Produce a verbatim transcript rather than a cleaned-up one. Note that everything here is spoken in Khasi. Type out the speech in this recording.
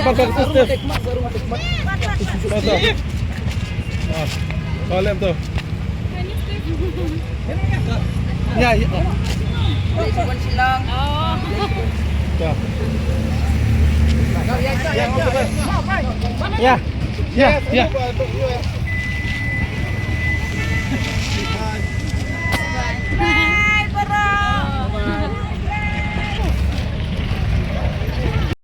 Kaka Steve. Tuh, tuh. Ah, Salem tuh. Ya, ya. Tuh. Ya, ya, ya.